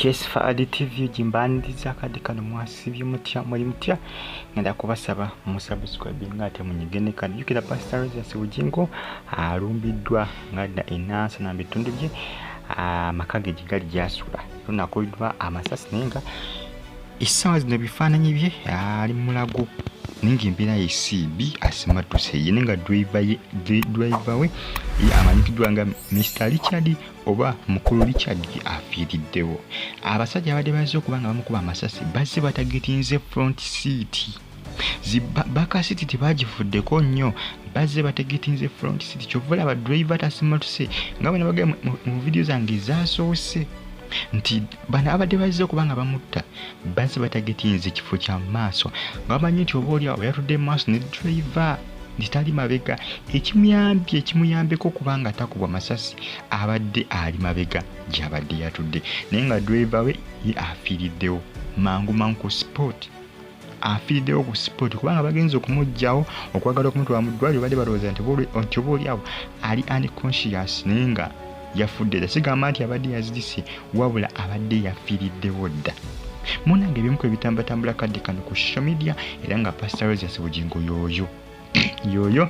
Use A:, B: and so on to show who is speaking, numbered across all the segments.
A: Yes, Fahad TV gimbaniriza akadde kano. Mwasibye mutya? Muli mutya? Ngenda kubasaba musubscribe nga ate munyige ne kadi. Jjukira Pastor Rosius Bugingo alumbiddwa ng'adda e Nansana mu bitundu bye amaka ge gye gali gy'asula, lunakubiddwa amasasi, naye nga essaawa zino ebifaananyi bye ali Mulago, naye ng'embeera ye si mbi, asimattuse ye, naye nga driver we ye amanyikiddwa nga Mr Richard oba Mukulu Richard afiiriddewo. Abasajja abadde bazze okuba nga bamukuba amasasi bazze batargetinze front seat, back seat tebagifuddeko nnyo, bazze batargetinze front seat. Kyova olaba driver tasimatuse, nga bwe nabagambye mu vidiyo zange ezasoose nti bano abadde bazze okuba nga bamutta bazze batargetinze ekifo kya maaso, nga bamanyi nti oba oli awo yatudde mu maaso ne driver nti tali mabega. Ekimuyambye, ekimuyambeko okuba nga takubwa masasi, abadde ali mabega gy'abadde yatudde, naye nga driver we ye afiiriddewo mangu mangu ku spot. Afiiriddewo ku spot kubanga bagenze okumuggyawo okwagala okumutwala mu ddwaliro, badde balowooza nti oba oli awo ali unconscious, naye nga yafudde dda. Sigamba nti abadde yazirise, wabula abadde yafiiriddewo dda. Munange, ebimu ku ebitambatambula kadde kano ku social media, era nga Pastor Rosius Bugingo yooyo yoyo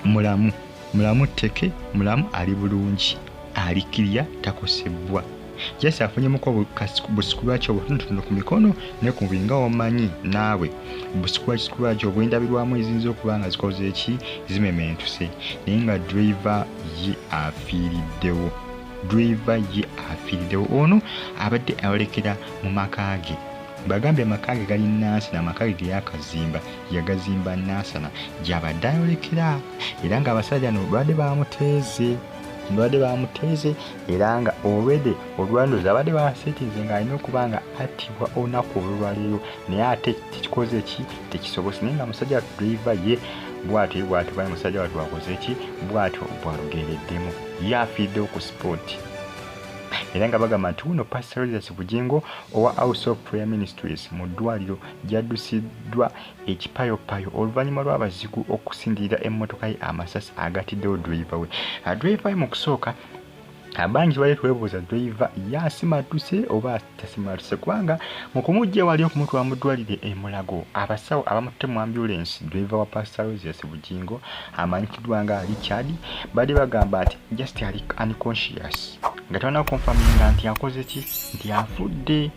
A: mulamu, mulamu tteke, mulamu, ali bulungi, ali kirya, takosebbwa. Just afunyemuko buscratch obutonotono ku mikono ne ku mubiri, nga womanyi naawe buscratch scratch obwendabirwamu eziyinza okuba nga zikoze eki zimementuse, naye nga driver ye afiiriddewo. Driver ye afiiriddewo. Ono abadde ayolekera mu maka ge. Bagambye amaka ge gali Nansana, amaka ge ge yakazimba, yagazimba Nansana, gy'abadde ayolekera, era ng'abasajja no babadde bamuteeze, babadde bamuteeze, era nga already olwandoza abadde basetinze ng'alina okuba nga attibwa olunaku olulwaleero, naye ate tekikoze ki, tekisobose. Naye nga musajja watu driver ye bwatyo bwatyo bali, musajja watu akoze ki, bwatyo bwalugereddemu, ye afiiriddewo ku spot. Era nga bagamba nti wuno Pastor Rosius Bugingo owa House of Prayer Ministries mu ddwaliro gyaddusiddwa ekipayopayo oluvannyuma lw'abazigu okusindirira emmotoka ye amasasi agatiddewo driver we. Driver we mu kusooka abangi tubadde twebuuza driver yasimatuse oba tasimatuse, kubanga mu kumujja ewali okumutwala mu ddwaliro e Mulago, abasawo abamututte mu ambulance driver wa Pastor Rosius Bugingo amanyikiddwa nga Richard badde bagamba nti just ali unconscious, nga tebana confirminga nti akoze ki, nti afudde,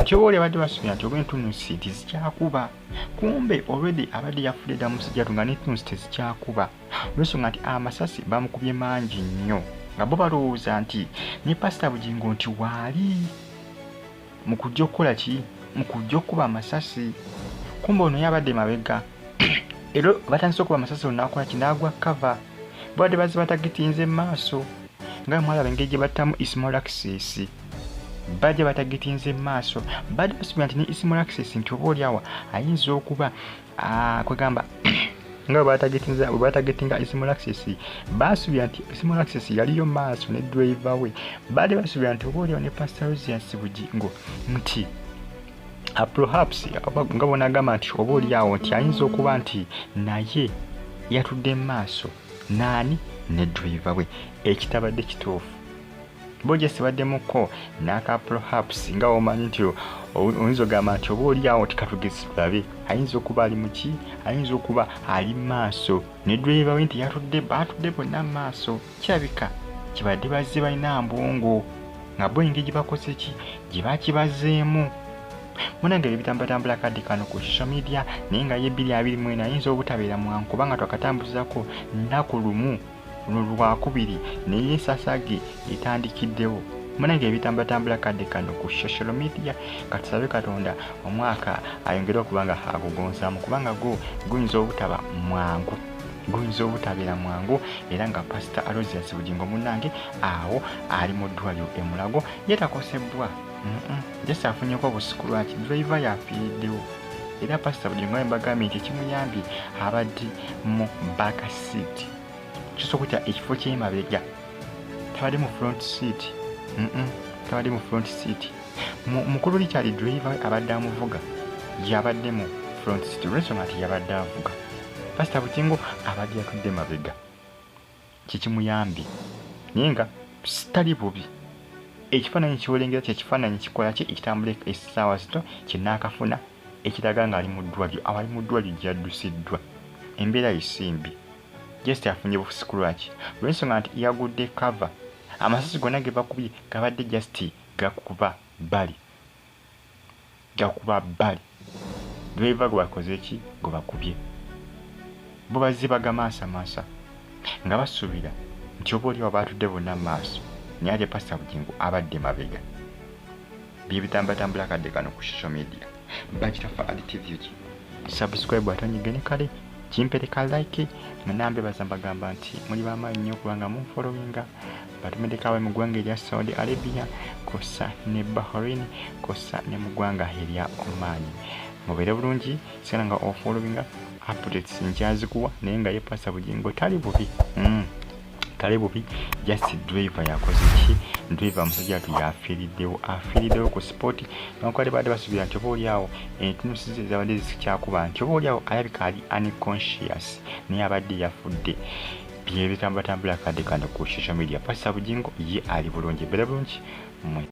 A: nti oba oli abadde basuubira nti oba entunusi nti zikyakuba, kumbe already abadde yafudde dda musajja nga n'entunusi tezikyakuba, olwensonga nti amasasi bamukubye mangi nnyo, nga bo balowooza nti ne Pasita Bugingo nti waali mu kujja okukola ki, mu kujja okukuba amasasi, kumbe ono yabadde mabega. Era batandise okuba amasasi, ono nakola ki, n'agwa cover. Babadde bazze batargetinze mu maaso, nga mwalaba engeri gye battamu Ismail Access, bajja batargetinze mu maaso. Badde basuubira nti ne Ismail Access nti oba oli awo ayinza okuba kwegamba nga bwe batargetinga Ismail Access, basuubira nti Ismail Access yaliyo maaso ne driver we. Baali basuubira nti oba oli awo ne Pastor Rosius Bugingo nti perhaps nga bonagamba nti oba oli awo nti ayinza okuba nti naye yatudde mu maaso naani, ne driver we, ekitabadde kituufu. Bo just baddemuko n'aka perhaps, nga omanyi nti oyinza ogamba nti oba oli awo tikatugezi tulabe ayinza okuba ali muki, ayinza okuba ali maaso ne driver we, nti yatudde, batudde bonna mu maaso. Kirabika kibadde bazze balina mbwongo, nga bo engeri gye bakoze ki, gye bakibazeemu. Munange, ebitambatambula kadde kano ku social media, naye nga ye 2024 ayinza obutabeera mwangu, kubanga twakatambuzako nnaku lumu, luno lwakubiri, naye ensasage etandikiddewo. Munange, ebitambatambula kadde kano ku social media, katusabe Katonda omwaka ayongere okuba nga agugonzaamu, kubanga gwo guyinza obutaba mwangu, guyinza obutabeera mwangu. Era nga Pasita Aloysius Bugingo munnange awo ali mu ddwaliro e Mulago, ye takosebbwa, just afunyeko obuscratch, driver yafiiriddewo. Era Pasita Bugingo mbagambye nti ekimuyambye abadde mu back seat, kisobola kutya ekifo ky'emabega, tabadde mu front seat, tabadde mu front seat. Mukulu Richard driver abadde amuvuga yabadde mu front seat, olwensonga nti yabadde avuga. Pasita Bugingo abadde yatudde mabega, kikimuyambye, naye nga tali bubi. Ekifaananyi ky'olengera kye kifaananyi kikola ki ekitambula essaawa zino kye naakafuna ekiraga ng'ali mu ddwaliro. Awo ali mu ddwaliro gye yaddusiddwa. Embeera ye si mbi. Just afunye bu scratch olw'ensonga nti yagudde cover. Amasasi gonna ge bakubye gabadde just gakuba bbali. Gakuba bbali. Driver gwe bakoze ki gwe bakubye. Bo bazze bagamansamansa nga basuubira nti oba oli awo baatudde bonna mu maaso naye ate Pasita Bugingo abadde mabega. Bye bitambulatambula akadde kano ku social media. Bagita Fa'ad TV ki subscribe ate onyige ne kale kimpere ka like munambe baza mbagamba nti muli bamaanyi nnyo kubanga munfollowinga batumiddeko awe mu ggwanga erya Saudi Arabia kossa ne Bahrain kossa ne mu ggwanga erya Oman. Mubeere bulungi sigala nga ofollowinga updates nkyazikuwa naye nga ye Pastor Bugingo tali bubi tali bubi just driver yakoze ki driver musajja watu yafiiriddewo afiiriddewo ku spot nokubadde badde basuubira nti oba oliawo entunusi ze zabadde zikyakuba nti oba oliawo alabika ali unconscious naye abadde yafudde byebitambulatambula akadde kano ku social media. Pastor Bugingo ye ali bulungi beera bulungi mwe.